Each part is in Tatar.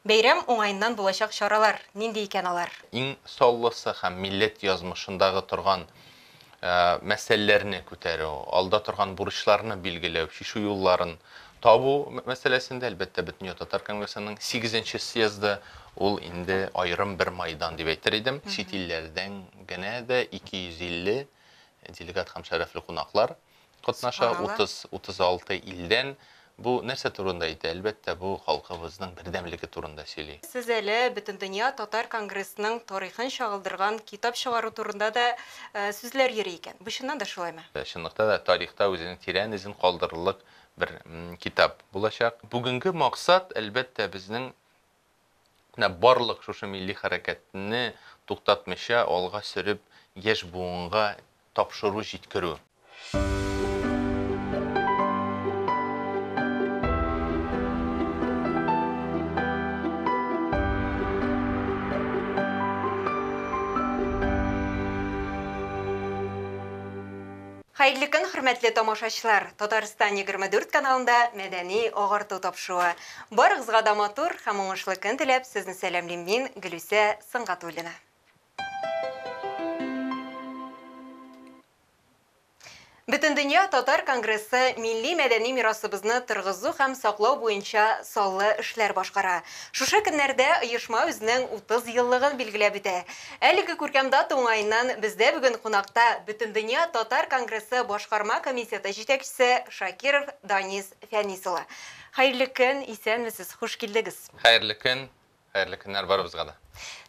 Бәйрәм уңаеннан булачак чаралар нинди икән алар? Иң саллысы һәм милләт язмышындагы торган мәсьәләләрне күтәрү, алда торган бурычларны билгеләү, чишү юлларын табу мәсьәләсендә, әлбәттә, Бөтендөнья татар конгрессының сигезенче съезды ул инде аерым бер майдан дип әйтер идем. Чит илләрдән генә дә 250 делегат һәм шәрәфле кунаклар катнаша, 30-36 илдән. Бу нәрсә турында әйтә? Әлбәттә, бу халкыбызның бердәмлеге турында сөйли. Сез әле Бөтендөнья татар конгрессының тарихын чагылдырган китап чыгару турында да сүзләр йөри икән. Бу чыннан да шулаймы? Чынлыкта да тарихта үзенең тирән эзен калдырырлык бер китап булачак. Бүгенге максат, әлбәттә, безнең менә барлык шушы милли хәрәкәтне туктатмыйча алга сөреп, яшь буынга тапшыру, җиткерү. Хәерле көн, хөрмәтле тамашачылар! Татарстан 24 каналында мәдәни агарту тапшыруы. Барыгызга да матур һәм уңышлы көн теләп, сезне сәламлим мин, Гөлүсә Сөнгатуллина. Бөтендөнья татар конгрессы милли мәдәни мирасыбызны торгызу һәм саклау буенча саллы эшләр башкара. Шушы көннәрдә оешма үзенең 30 еллыгын билгеләп үтә. Әлеге күркәм дата уңаеннан бездә бүген кунакта Бөтендөнья татар конгрессы башкарма комитеты җитәкчесе Шакиров Данис Фәнис улы. Хәерле көн, исәнмесез, хуш килдегез. Хәерле көн, Хәерле көннәр барыбызга да.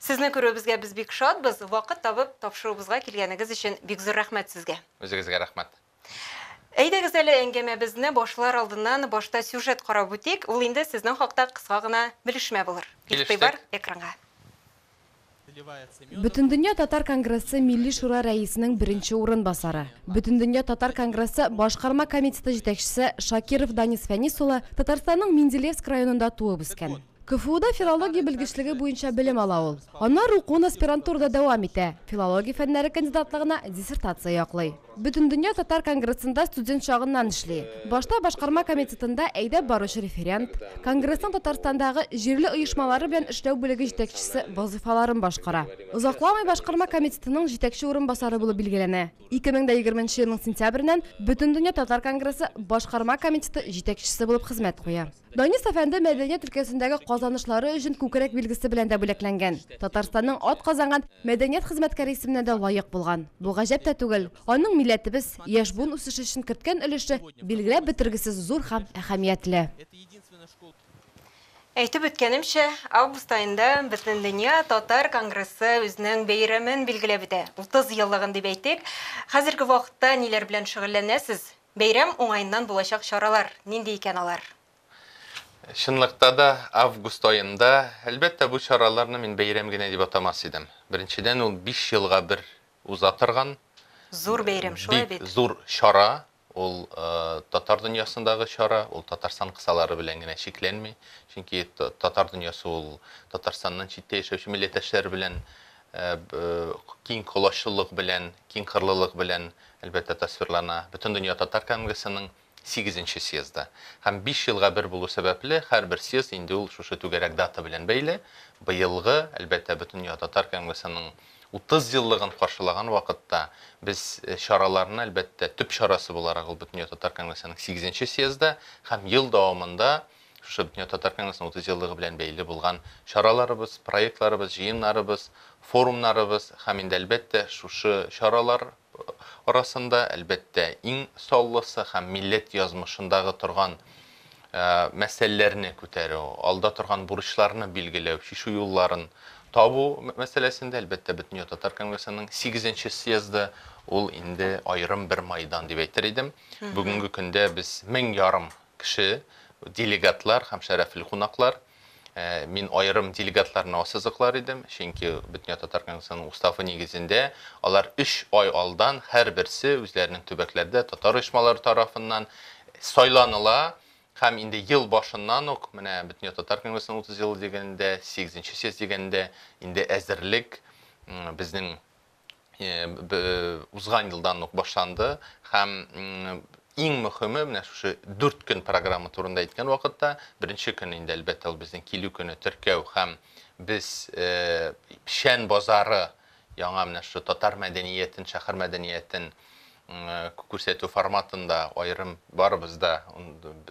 Сезне күрүебезгә без бик шатбыз. Вакыт табып, тапшыруыбызга килгәнегез өчен бик зур рәхмәт сезгә. Үзегезгә рәхмәт. Әйдәгез әле әңгәмәбезне башлар алдыннан башта сюжет карап үтик. Ул инде сезнең хакта кыска гына белешмә булыр. Игътибар экранга. Бөтендөнья татар конгрессы Милли шура рәисенең беренче урынбасары, Бөтендөнья татар конгрессы Башкарма комитеты җитәкчесе Шакиров Данис Фәнис улы Татарстанның Менделеевск районында туып үскән. КФУда филология белгечлеге буенча белем ала ул. Аннары укуын аспирантурада дәвам итә, филология фәннәре кандидатлыгына диссертация яклый. Бөтендөнья татар конгрессында студент чагыннан эшли. Башта башкарма комитетында әйдәп баручы референт, конгрессның Татарстандагы җирле оешмалары белән эшләү бүлеге җитәкчесе вазыйфаларын башкара. Озакламый башкарма комитетының җитәкче урынбасары булып билгеләнә. 2020 нче елның сентябреннән Бөтендөнья татар конгрессы башкарма комитеты җитәкчесе булып хезмәт куя. Данис әфәнде мәдәният өлкәсендәге казанышлары өчен күкрәк билгесе белән дә бүләкләнгән. Татарстанның атказанган мәдәният хезмәткәре исеменә дә лаек булган. Бу гаҗәп тә түгел. Аның милләтебез, яшь буын үсеше өчен керткән өлеше билгеләп бетергесез зур һәм әһәмиятле. Әйтеп үткәнемчә, август аенда Бөтендөнья татар конгрессы үзенең бәйрәмен билгеләп үтә. 30 еллыгын дип әйтик. Хәзерге вакытта ниләр белән шөгыльләнәсез? Бәйрәм уңаеннан булачак чаралар нинди икән алар? Чынлыкта да, август аенда, әлбәттә, бу чараларны мин бәйрәм генә дип атамас идем. Беренчедән, ул 5 елга бер уза торган Зур бәйрәм, шулай бик бит? зур чара. Ул татар дөньясындагы чара, ул Татарстан кысалары белән генә чикләнми. Чөнки татар дөньясы ул Татарстаннан читтә яшәүче милләттәшләр белән киң колачлылык белән, киң кырлылык белән әлбәттә, тасвирлана. Бөтендөнья татар конгрессының сигезенче съезды. Һәм 5 елга бер булу сәбәпле, һәрбер съезд инде ул шушы түгәрәк дата белән бәйле. Быелгы, әлбәттә, Бөтендөнья татар конгрессының 30 еллыгын каршылаган вакытта без чараларны, әлбәттә, төп чарасы буларак ул Бөтендөнья татар конгрессының сигезенче съезды һәм ел дәвамында шушы Бөтендөнья татар конгрессының 30 еллыгы белән бәйле булган чараларыбыз, проектларыбыз, җыеннарыбыз, форумнарыбыз һәм инде, әлбәттә, шушы чаралар арасында, әлбәттә, иң саллысы һәм милләт язмышындагы торган мәсьәләләрне күтәрү, алда торган бурычларны билгеләү, чишү юлларын табу мәсьәләсендә, әлбәттә, Бөтендөнья татар конгрессының сигезенче съезды ул инде аерым бер майдан дип әйтер идем. Бүгенге көндә без 1500 кеше, делегатлар һәм шәрәфле кунаклар. Мин аерым делегатларны ассызыклар идем, чөнки Бөтендөнья татар конгрессының уставы нигезендә алар 3 ай алдан һәрберсе үзләренең төбәкләрдә татар оешмалары тарафыннан сайланыла һәм инде ел башыннан ук менә Бөтендөнья татар конгрессының 30 елы дигәндә, 8 съезд дигәндә инде әзерлек безнең узган елдан ук башланды һәм Иң мөхиме, менә шушы 4 көн программа турында әйткән вакытта, беренче көн инде, әлбәттә, ул безнең килү көне, теркәү һәм без Печән базары яңа менә шушы татар мәдәниятен, шәһәр мәдәниятен күрсәтү форматында аерым барыбыз да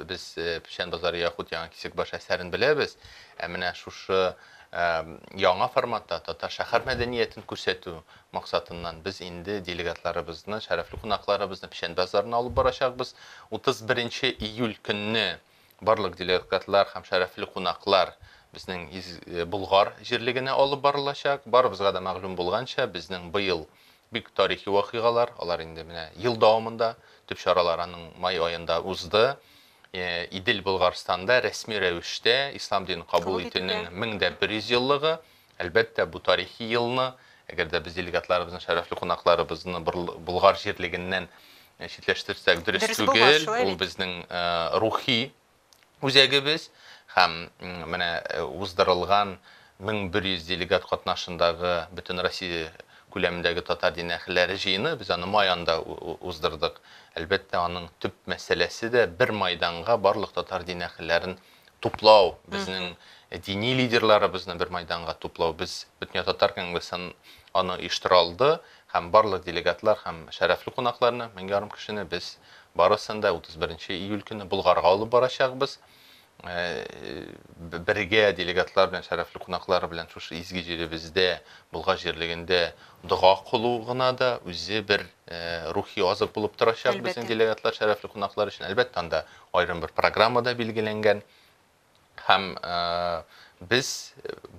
без Печән базары яхуд Яңа Кисекбаш әсәрен беләбез. Ә менә шушы яңа форматта татар шәһәр мәдәниятен күрсәтү максатыннан без инде делегатларыбызны, шәрәфле кунакларыбызны Печән базарына алып барачакбыз. 31 июль көнне барлык делегатлар һәм шәрәфле кунаклар безнең Болгар җирлегенә алып барылачак. Барыбызга да мәгълүм булганча, безнең быел бик тарихи вакыйгалар, алар инде менә ел дәвамында, төп чаралар аның май аенда узды. Идел Болгарстанда рәсми рәвештә ислам динен кабул итүнең 1100 еллыгы. Әлбәттә, бу тарихи елны, әгәр дә без делегатларыбызны, шәрәфле кунакларыбызны Болгар җирлегеннән читләштерсәк, дөрес түгел. Ул безнең рухи үзәгебез һәм менә уздырылган 1100 делегат катнашындагы Бөтенроссия күләмендәге татар дин әһелләре җыены, без аны май аенда уздырдык. Әлбәттә, аның төп мәсьәләсе дә бер майданга барлык татар дин әһелләрен туплау, безнең дини лидерларыбызны бер майданга туплау. Без Бөтендөнья татар конгрессын аны оештыра алды һәм барлык делегатлар һәм шәрәфле кунакларны, 1500 кешене без барысын да 31 июль көне Болгарга алып барачакбыз. Бергә делегатлар белән, шәрәфле кунаклар белән шушы изге җиребездә, Болгар җирлегендә дога кылу гына да үзе бер рухи азык булып торачак безнең делегатлар, шәрәфле кунаклар өчен. Әлбәттә, анда аерым бер программа да билгеләнгән. Һәм без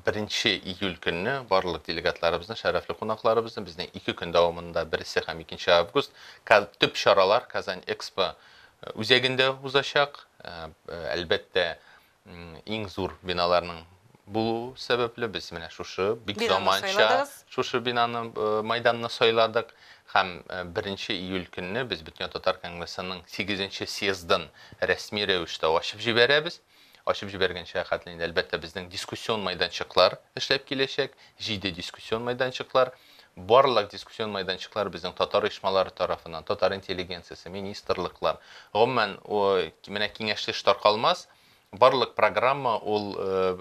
1 июль көнне барлык делегатларыбызны, шәрәфле кунакларыбызны безнең 2 көн дәвамында, 1 һәм 2 август, төп чаралар Казань Экспо үзәгендә узачак. Әлбәттә, иң зур биналарның булу сәбәпле без менә шушы бик заманча шушы бинаны, майданны сайладык. Һәм 1 июль көнне без Бөтендөнья татар конгрессының 8 съездын рәсми рәвештә ачып җибәрәбез. Ачып җибәргәнчә хәтле инде, әлбәттә, безнең дискуссион майданчыклар эшләп киләчәк. 7 дискуссион майданчыклар. Барлык дискуссион майданчыклар безнең татар оешмалары тарафыннан, татар интеллигенциясе, министрлыклар, гомумән, менә киңәшле эш таркалмас. Барлык программа ул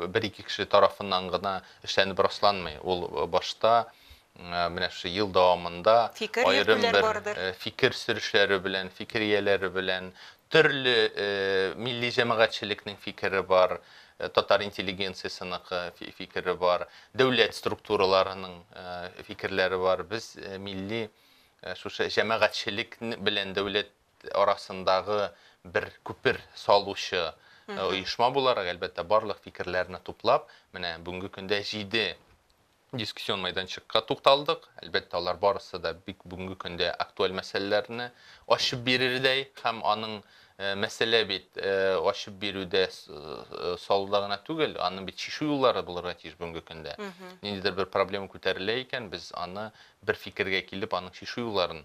бер-ике кеше тарафыннан гына эшләнеп расланмый. Ул башта менә шушы ел дәвамында аерым бер фикер сөрешләре белән, фикер ияләре белән, төрле милли җәмәгатьчелекнең фикере бар, татар интеллигенциясенеке фикере бар, дәүләт структураларының фикерләре бар. Без милли шушы җәмәгатьчелек белән дәүләт арасындагы бер күпер салучы оешма буларак, әлбәттә, барлык фикерләрне туплап, менә бүгенге көндә 7 дискуссион майданчыкка тукталдык. Әлбәттә, алар барысы да бик бүгенге көндә актуаль мәсьәләләрне ачып бирердәй һәм аның мәсьәлә бит ачып бирүдә салуда гына түгел, аның бит чишү юллары булырга тиеш бүгенге көндә. Ниндидер бер проблема күтәрелә икән, без аны бер фикергә килеп, аның чишү юлларын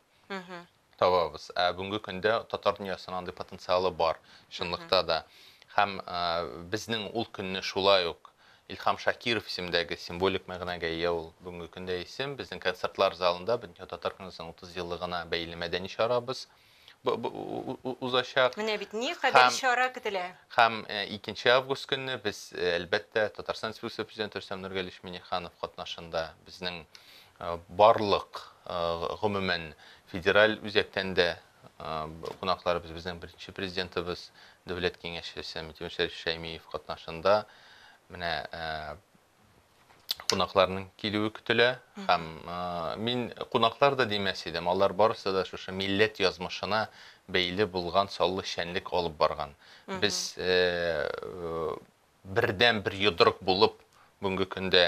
табабыз. Ә бүгенге көндә татар дөньясының андый потенциалы бар, чынлыкта да. Һәм безнең ул көнне шулай ук Илһам Шакиров исемдәге символик мәгънәгә ия ул бүгенге көндә исем. Безнең концертлар залында Бөтендөнья татар конгрессының 30 еллыгына бәйле мәдәни чарабыз узачак. Менә бит никадәр чара көтелә. Һәм 2 август көнне без, әлбәттә, Татарстан Республикасы Президенты Рөстәм Нургалиевич Миңнеханов катнашында безнең барлык, гомумән, федераль үзәктән дә кунакларыбыз, безнең беренче президентыбыз, Дәүләт Киңәшчесе Минтимер Шәрипович Шәймиев катнашында менә кунакларның килүе көтелә. Һәм мин кунаклар да димәс идем, алар барысы да шушы милләт язмышына бәйле булган саллы эшчәнлек алып барган. Без бердәм бер йодрык булып бүгенге көндә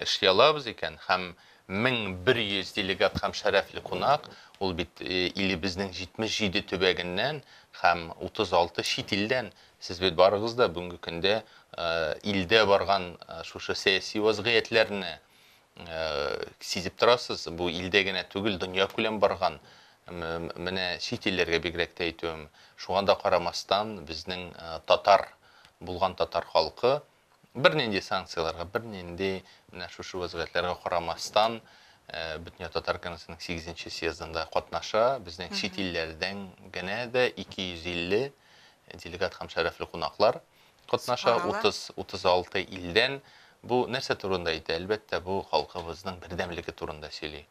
эшли алабыз икән һәм 1100 делегат һәм шәрәфле кунак, ул бит илебезнең 77 төбәгеннән һәм 36 чит илдән. Сез бит барыгыз да бүгенге көндә илдә барган шушы сәяси вазгыятьләрне сизеп торасыз. Бу илдә генә түгел, дөнья күләм барган, менә чит илләргә бигрәк тә әйтүем. Шуңа да карамастан, безнең татар булган татар халкы бернинди санкцияләргә, бернинди менә шушы вазгыятьләргә карамастан, Бөтендөнья татар конгрессының 8 съездында катнаша. Безнең чит илләрдән генә дә 250 делегат һәм шәрәфле кунаклар катнаша. 30-36 илдән. Бу нәрсә турында әйтә? Әлбәттә, бу халкыбызның бердәмлеге турында сөйли.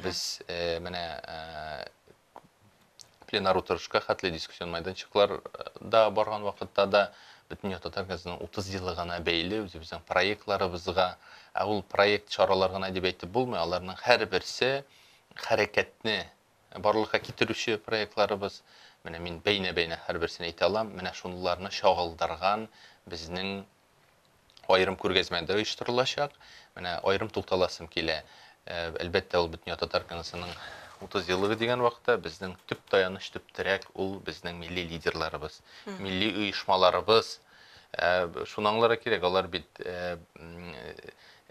Без менә пленар утырышка хәтле дискуссион мәйданчыкларда барган вакытта да Бөтендөнья татар конгрессының 30 еллыгына бәйле үзебезнең проектларыбызга, ә ул проект чаралар гына дип әйтеп булмый, аларның һәрберсе хәрәкәтне барлыкка китерүче проектларыбыз. Менә мин бәйнә-бәйнә һәрберсен әйтә алам. Менә шунларны чагылдырган безнең аерым күргәзмә дә оештырылачак. Менә аерым тукталасым килә. Әлбәттә, ул Бөтендөнья татар конгрессының 30 еллыгы дигән вакытта безнең төп таяныч, төп терәк ул безнең милли лидерларыбыз, милли оешмаларыбыз. Шуны аңларга кирәк, алар бит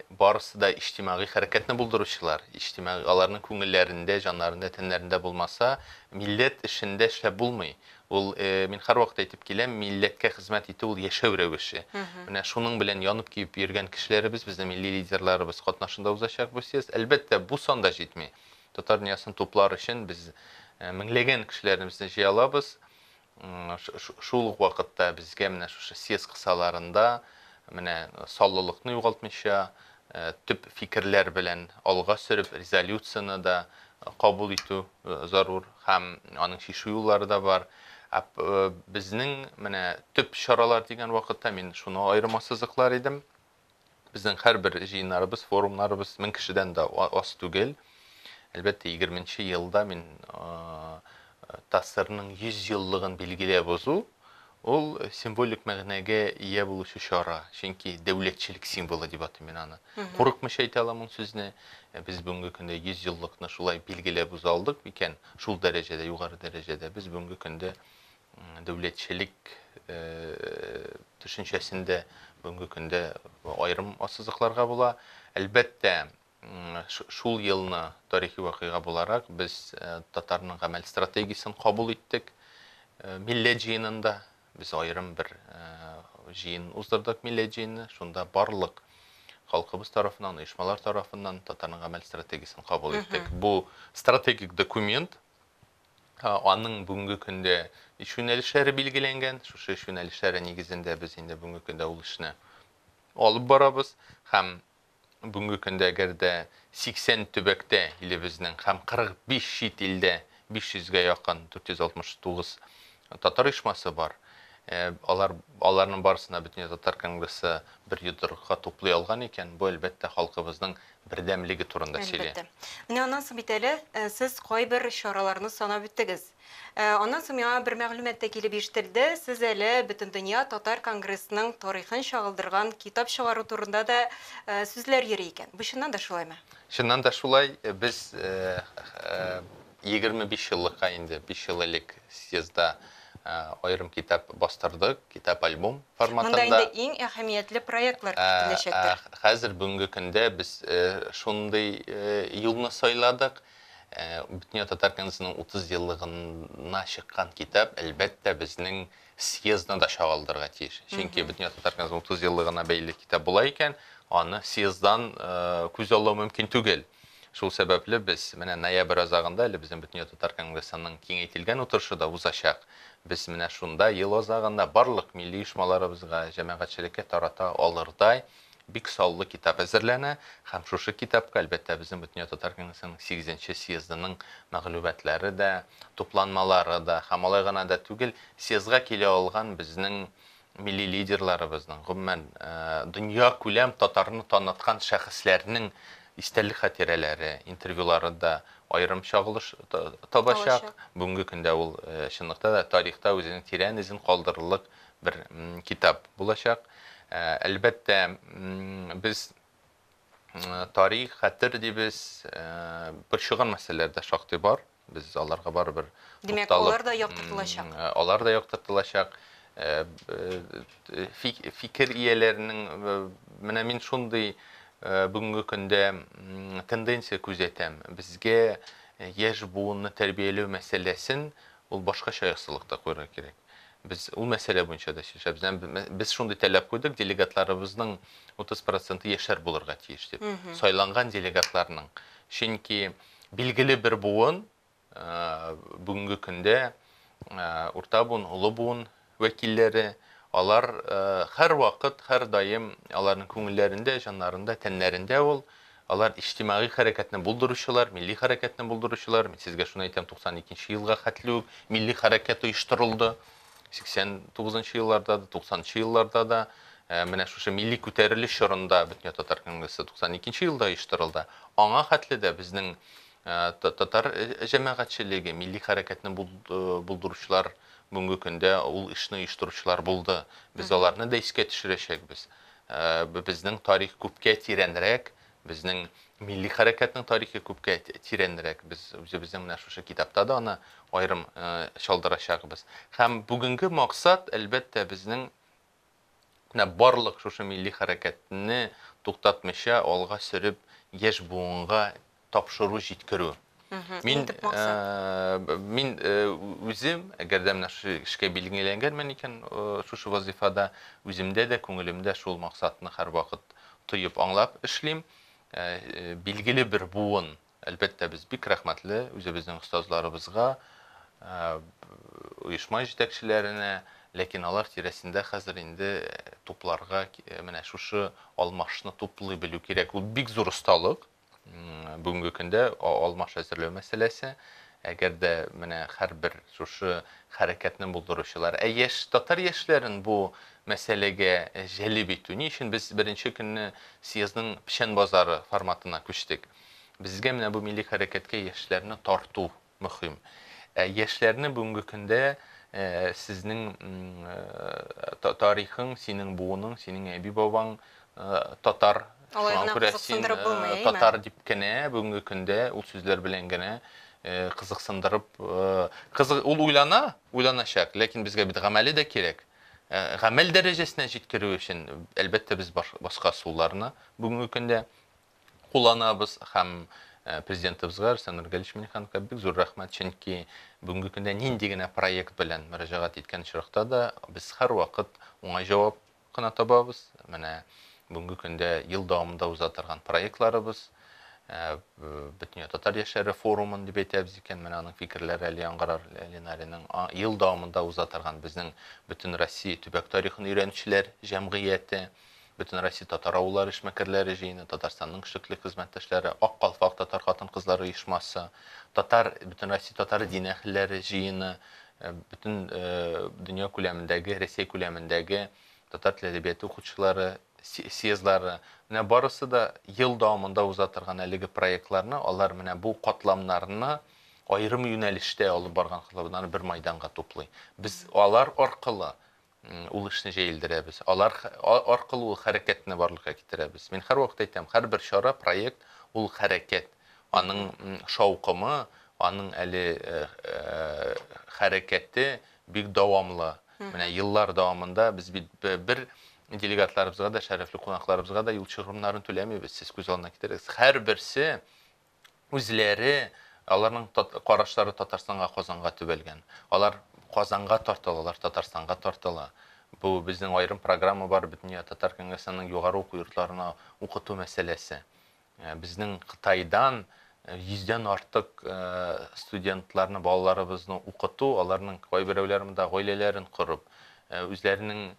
барысы да иҗтимагый хәрәкәтне булдыручылар. Иҗтимагый, аларның күңелләрендә, җаннарында, тәннәрендә булмаса, милләт эшендә эшләп булмый. Ул, мин һәрвакыт әйтеп киләм, милләткә хезмәт итү ул яшәү рәвеше. Менә шуның белән янып көеп йөргән кешеләребез, безнең милли лидерларыбыз катнашында узачак бу съезд. Әлбәттә, бу сан да җитми. Татар дөньясын туплар өчен без меңләгән кешеләребезне җыя алабыз. Шул ук вакытта безгә менә шушы съезд кысаларында менә саллылыкны югалтмыйча, төп фикерләр белән алга сөреп, резолюцияне дә кабул итү зарур һәм аның чишү юллары да бар. Ә безнең менә төп чаралар дигән вакытта мин шуны аерым ассызыклар идем. Безнең һәрбер җыеннарыбыз, форумнарыбыз 1000 кешедән дә аз түгел. Әлбәттә, 20 елда мин ТАССРның 100 еллыгын билгеләп узу, ул символик мәгънәгә ия булучы чара, чөнки дәүләтчелек символы дип атыйм мин аны. Курыкмыйча әйтә алам ул сүзне. Без бүгенге көндә 100 еллыкны шулай билгеләп уза алдык микән, шул дәрәҗәдә, югары дәрәҗәдә без бүгенге көндә дәүләтчелек төшенчәсен дә бүгенге көндә аерым ассызыкларга була. Әлбәттә, шул елны тарихи вакыйга буларак без татарның гамәл стратегиясен кабул иттек. Милләт җыенында без аерым бер җыен уздырдык, милләт җыены. Шунда барлык халкыбыз тарафыннан, оешмалар тарафыннан татарның гамәл стратегиясен кабул иттек. Бу стратегик документ, аның бүгенге көндә эш юнәлешләре билгеләнгән. Шушы эш юнәлешләре нигезендә без инде бүгенге көндә ул эшне алып барабыз һәм бүгенге көндә әгәр дә 80 төбәктә илебезнең һәм 45 чит илдә 500гә якын 469 татар оешмасы бар. Алар, аларның барысына Бөтендөнья татар конгрессы бер йодрыкка туплый алган икән, бу әлбәттә халкыбызның бердәмлеге турында сөйли. Әлбәттә. Менә аннан соң бит әле сез кайбер чараларны санап үттегез. Аннан соң миңа бер мәгълүмат та килеп ишетелде. Сез әле Бөтендөнья татар конгрессының тарихын чагылдырган китап чыгару турында да сүзләр йөри икән. Бу чыннан да шулаймы? Чыннан да шулай. Без 25 еллыкка инде 5 ел элек съездда аерым китап бастырдык, китап-альбом форматында. Монда инде иң әһәмиятле проектлар кертеләчәктер. Хәзер бүгенге көндә без шундый юлны сайладык. Бөтендөнья татар конгрессының 30 еллыгына чыккан китап, әлбәттә, безнең съездны да чагылдырырга тиеш. Чөнки Бөтендөнья татар конгрессының 30 еллыгына бәйле китап була икән, аны съезддан күз аллау мөмкин түгел. Шул сәбәпле без менә ноябрь азагында әле безнең Бөтендөнья татар конгрессының киңәйтелгән утырышы да узачак. Без менә шунда ел азагында барлык милли оешмаларыбызга, җәмәгатьчелеккә тарата алырдай бик саллы китап әзерләнә һәм шушы китапка, әлбәттә, безнең Бөтендөнья татар конгрессының 8 съездының мәгълүматлары да, тупланмалары да һәм алай гына да түгел, съездга килә алган безнең милли лидерларыбызның, гомумән, дөнья күләм татарны таныткан шәхесләрнең истәлек хатирәләре, интервьюлары да аерым чагылыш табачак. Бүгенге көндә ул чынлыкта да тарихта үзенең тирән эзен калдырырлык бер китап булачак. Әлбәттә, без тарих, хәтер дибез, борчыган мәсьәләләр дә шактый бар. Без аларга барыбер Димәк, алар да яктыртылачак. Алар да яктыртылачак. Фикер ияләренең, менә мин шундый бүгенге көндә тенденция күзәтәм. Безгә яшь буынны тәрбияләү мәсьәләсен ул башкача яссылыкта куярга кирәк. Без ул мәсьәлә буенча да сөйләшәбез. Без шундый таләп куйдык, делегатларыбызның 30% яшьләр булырга тиеш дип. Сайланган делегатларның. Чөнки билгеле бер буын, бүгенге көндә урта буын, олы буын вәкилләре, алар һәрвакыт, һәрдаим аларның күңелләрендә, җаннарында, тәннәрендә ул, алар иҗтимагый хәрәкәтне булдыручылар, милли хәрәкәтне булдыручылар. Мин сезгә шуны әйтәм, 92 елга хәтле үк милли хәрәкәт оештырылды. 89 елларда да, 90 елларда да, менә шушы милли күтәрелеш чорында Бөтендөнья татар конгрессы 92 елда оештырылды. Аңа хәтле дә безнең татар җәмәгатьчелеге, милли хәрәкәтне булдыручылар бүгенге көндә ул эшне оештыручылар булды. Без аларны да искә төшерәчәкбез. Безнең тарих күпкә тирәнрәк, безнең милли хәрәкәтнең тарихы күпкә тирәнрәк. Без үзебезнең менә шушы китапта да аны аерым чалдырачакбыз. Һәм бүгенге максат, әлбәттә, безнең менә барлык шушы милли хәрәкәтне туктатмыйча алга сөреп, яшь буынга тапшыру, җиткерү. Мин мин үзем, әгәр дә менә шушы эшкә билгеләнгәнмен икән, шушы вазифада, үземдә дә, күңелемдә шул максатны һәрвакыт тоеп, аңлап эшлим. Билгеле бер буын, әлбәттә, без бик рәхмәтле үзебезнең остазларыбызга, оешма җитәкчеләренә, ләкин алар тирәсендә хәзер инде тупларга, менә шушы алмашны туплый белү кирәк. Ул бик зур осталык. Бүгенге көндә алмаш әзерләү мәсьәләсе, әгәр дә менә һәрбер шушы хәрәкәтне булдыручылар, ә яшь татар яшьләрен бу мәсьәләгә җәлеп итү, ни өчен без беренче көнне съездның печән базары форматына күчтек? Безгә менә бу милли хәрәкәткә яшьләрне тарту мөһим. Ә яшьләрне бүгенге көндә сезнең тарихың, синең буының, синең әби-бабаң татар, шуңа күрә син татар дип кенә бүгенге көндә ул сүзләр белән генә кызыксындырып, кызык, ул уйлана, уйланачак, ләкин безгә бит гамәле дә кирәк. Гамәл дәрәҗәсенә җиткерү өчен, әлбәттә, без башка ысулларны бүгенге көндә кулланабыз һәм президентыбызга Рөстәм Нургалиевич Миңнехановка бик зур рәхмәт, чөнки бүгенге көндә нинди генә проект белән мөрәҗәгать иткән очракта да без һәрвакыт уңай җавап кына табабыз. Менә бүгенге көндә ел дәвамында уза торган проектларыбыз, Бөтендөнья татар яшьләре форумын дип әйтәбез икән, менә аның фикерләре әле яңгырар Ленариның. Ел дәвамында уза торган безнең Бөтен Россия төбәк тарихын өйрәнүчеләр җәмгыяте, Бөтен Россия татар авыллары эшмәкәрләре җыены, Татарстанның эшлекле хезмәттәшләре, Ак калфак татар хатын-кызлары оешмасы, татар Бөтен Россия татар дин әһелләре җыены, бөтен дөнья күләмендәге, Рәсәй күләмендәге татар теле әдәбияты укытучылары съездлары. Менә барысы да ел дәвамында уза торган әлеге проектларны, алар менә бу катламнарны аерым юнәлештә алып барган катламнарны бер майданга туплый. Без алар аркылы ул эшне җәелдерәбез. Алар аркылы ул хәрәкәтне барлыкка китерәбез. Мин һәрвакыт әйтәм, һәрбер чара, проект ул хәрәкәт. Аның шаукымы, аның әле хәрәкәте бик дәвамлы. Менә еллар дәвамында без бит бер делегатларыбызга да, шәрәфле кунакларыбызга да юл чыгымнарын түләмибез. Сез күз алдына китерегез. Һәрберсе үзләре, аларның карашлары Татарстанга, Казанга төбәлгән. Алар Казанга тартыла, алар Татарстанга тартыла. Бу безнең аерым программа бар, Бөтендөнья татар конгрессының югары уку йортларына укыту мәсьәләсе. Безнең Кытайдан йөздән артык студентларны, балаларыбызны укыту, аларның кайберәүләре монда гаиләләрен корып, үзләренең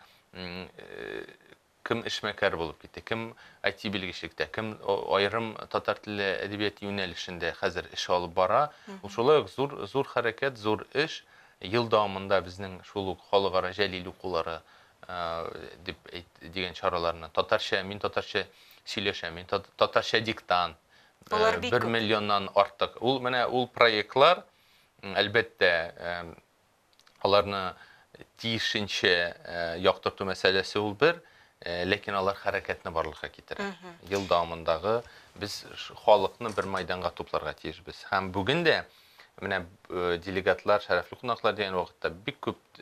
кем эшмәкәр булып китте, кем IT белгечлектә, кем аерым татар теле әдәбияты юнәлешендә хәзер эш алып бара. Ул шулай ук зур, зур хәрәкәт, зур эш. Ел дәвамында безнең шул ук халыкара Җәлил укулары дип дигән чараларны, татарча, мин татарча сөйләшәм, мин татарча диктант, 1 миллионнан артык. Ул менә ул проектлар, әлбәттә, аларны тиешенчә яктырту мәсьәләсе ул бер, ләкин алар хәрәкәтне барлыкка китерә. Ел дәвамындагы без халыкны бер майданга тупларга тиешбез. Һәм бүген дә менә делегатлар, шәрәфле кунаклар дигән вакытта бик күп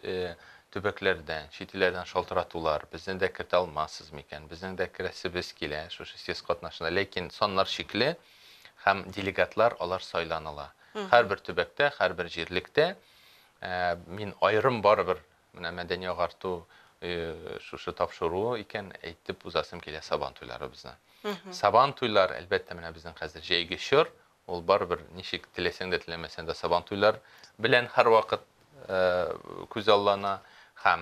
төбәкләрдән, чит илләрдән шалтыратулар, безне дә кертә алмассыз микән, безнең дә керәсебез килә шушы съезд катнашына. Ләкин саннар чикле һәм делегатлар алар сайланыла. Һәрбер төбәктә, һәрбер җирлектә мин аерым барыбер менә мәдәни агарту шушы тапшыруы икән, әйтеп узасым килә Сабан туйларыбызны. Сабан туйлар, әлбәттә, менә безнең хәзер җәйге чор, Ул барыбер ничек теләсәң дә, теләмәсәң дә Сабантуйлар белән һәрвакыт күзаллана һәм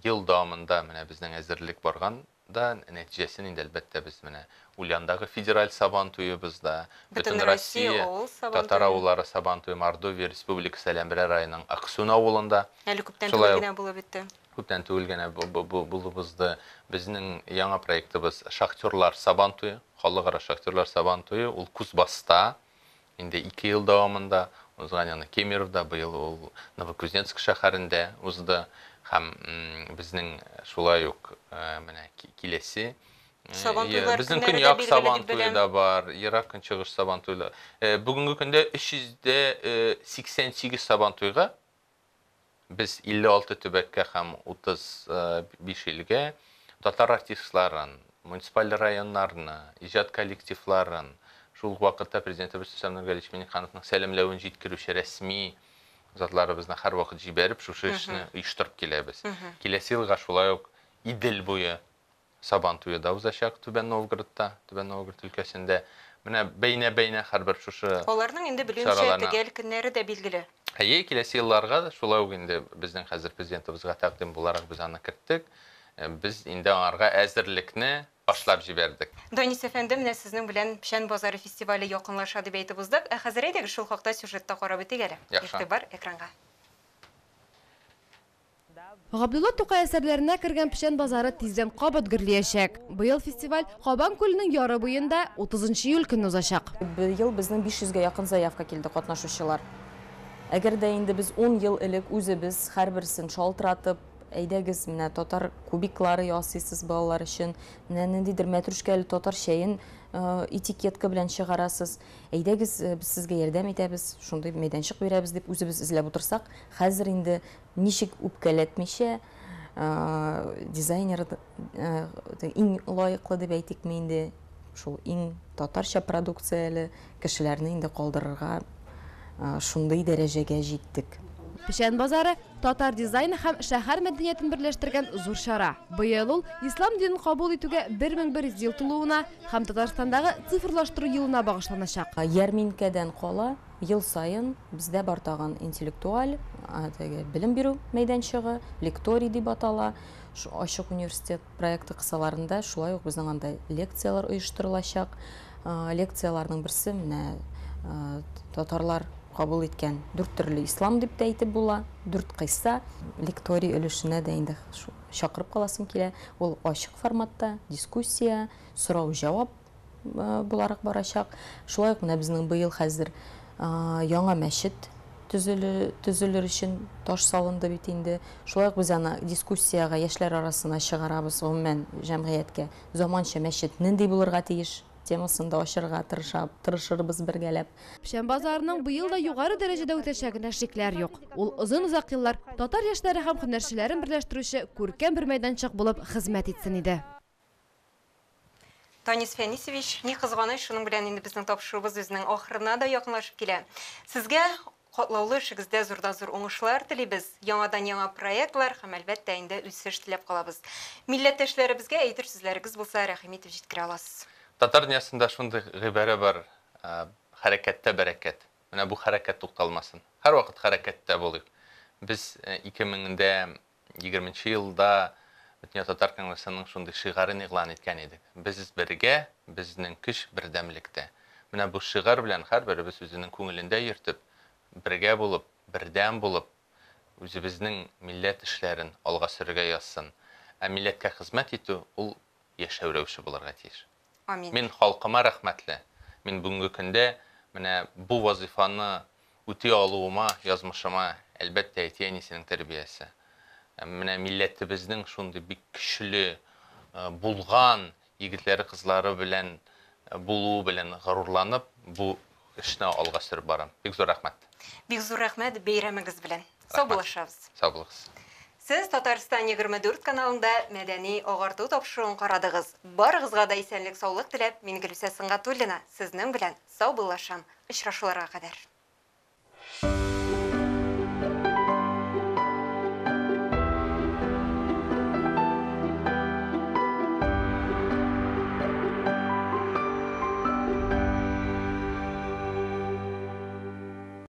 ел дәвамында менә безнең әзерлек барган да нәтиҗәсен инде әлбәттә без менә Ульяндагы федераль Сабан туебызда, Бөтенроссия авыл Сабан татар авыллары Сабан туе Мордовия Республикасы Әләмбрә районының Аксун авылында. Әле күптән түгел генә булып үтте. Күптән түгел генә булып узды. Безнең яңа проектыбыз Шахтерлар Сабан туе, халыкара Шахтерлар Сабан туе, ул Кузбасста инде 2 ел дәвамында узган елны Кемеровда, быел ул Новокузнецк шәһәрендә узды. Һәм безнең шулай ук менә киләсе Сабан туйлар безнең көньяк Сабан туе да бар, ерак көнчыгыш Сабан туйлар. Бүгенге көндә 388 Сабан туйга без 56 төбәккә һәм 35 илгә татар артистларын, муниципаль районнарны, иҗат коллективларын, шул ук вакытта Президентыбыз Рөстәм Нургалиевич Миңнехановның сәламләвен җиткерүче рәсми затларыбызны һәрвакыт җибәреп, шушы эшне оештырып киләбез. Киләсе елга шулай ук Идел буе Сабан туе да узачак Түбән Новгородта, Түбән Новгород өлкәсендә. Менә бәйнә-бәйнә һәрбер шушы Аларның инде белүемчә төгәл көннәре дә билгеле. Әйе, киләсе елларга да шулай ук инде безнең хәзер президентыбызга тәкъдим буларак без аны керттек. Без инде аңарга әзерлекне башлап җибәрдек. Данис әфәнде, менә сезнең белән Печән базары фестивале якынлаша дип әйтеп уздык. Ә хәзер әйдәгез шул хакта сюжетта карап үтик әле. Яхшы. Игътибар экранга. Габдулла Тукай әсәрләренә кергән Печән базары тиздән кабат гөрлиячәк. Быел фестиваль Кабан күленең яры буенда 30 июль көнне узачак. Быел безнең 500 гә якын заявка килде катнашучылар. Әгәр дә инде без ун ел элек үзебез һәрберсен шалтыратып, әйдәгез, менә татар кубиклары ясыйсыз балалар өчен, менә ниндидер мәтрүшкәле татар чәен этикетка белән чыгарасыз, әйдәгез, без сезгә ярдәм итәбез, шундый мәйданчык бирәбез дип үзебез эзләп утырсак, хәзер инде ничек үпкәләтмичә, дизайнер иң лаеклы дип әйтикме инде, шул иң татарча продукцияле кешеләрне инде калдырырга шундый дәрәҗәгә җиттек. Печән базары татар дизайны һәм шәһәр мәдәниятен берләштергән зур чара. Быел ул ислам динен кабул итүгә 1100 ел тулуына һәм Татарстандагы цифрлаштыру елына багышланачак. Ярминкәдән кала ел саен бездә бар тагын интеллектуаль, теге белем бирү мәйданчыгы, лекторий дип атала. Ачык университет проекты кысаларында шулай ук безнең анда лекцияләр оештырылачак. Лекцияләрнең берсе менә татарлар кабул иткән дүрт төрле ислам дип тә әйтеп була, дүрт кыйсса. Лекторий өлешенә дә инде чакырып каласым килә. Ул ачык форматта, дискуссия, сорау-җавап буларак барачак. Шулай ук менә безнең быел хәзер яңа мәчет төзелер өчен таш салынды бит инде. Шулай ук без аны дискуссиягә яшьләр арасына чыгарабыз, гомумән җәмгыятькә. Заманча мәчет нинди булырга тиеш темасын да ачырга тырышырбыз бергәләп. Печән базарының быел да югары дәрәҗәдә үтәчәгенә шикләр юк. Ул озын-озак еллар татар яшьләре һәм һөнәрчеләрен берләштерүче күркәм бер мәйданчык булып хезмәт итсен иде. Данис Фәнисович, ни кызганыч, шуның белән инде безнең тапшыруыбыз үзенең ахырына да якынлашып килә. Сезгә катлаулы эшегездә зурдан-зур уңышлар телибез, яңадан-яңа проектлар һәм әлбәттә инде үсеш теләп калабыз. Милләттәшләребезгә әйтер сүзләрегез булса, рәхим итеп җиткерә аласыз. Татар дөньясында шундый гыйбарә бар, хәрәкәттә бәрәкәт. Менә бу хәрәкәт тукталмасын. Һәрвакыт хәрәкәттә булыйк. Без 2020 елда Бөтендөнья татар конгрессының шундый шигарен игълан иткән идек. Без бергә, безнең көч бердәмлектә. Менә бу шигар белән һәрберебез үзенең күңелендә йөртеп, бергә булып, бердәм булып, үзебезнең милләт эшләрен алга сөрергә язсын. Ә милләткә хезмәт итү ул яшәү рәвеше булырга тиеш. Амин. Мин халкыма рәхмәтле. Мин бүгенге көндә менә бу вазифаны үти алуыма, язмышыма, әлбәттә, әти-әнисенең тәрбиясе. Менә милләтебезнең шундый бик көчле булган егетләре, кызлары белән булуы белән горурланып, бу эшне алга сөреп барам. Бик зур рәхмәт. Бик зур рәхмәт бәйрәмегез белән. Сау булышабыз. Сау булыгыз. Сез Татарстан 24 каналында мәдәни агарту тапшыруын карадыгыз. Барыгызга да исәнлек, саулык теләп, мин Гөлүсә Сөнгатуллина сезнең белән сау булышам. Очрашуларга кадәр.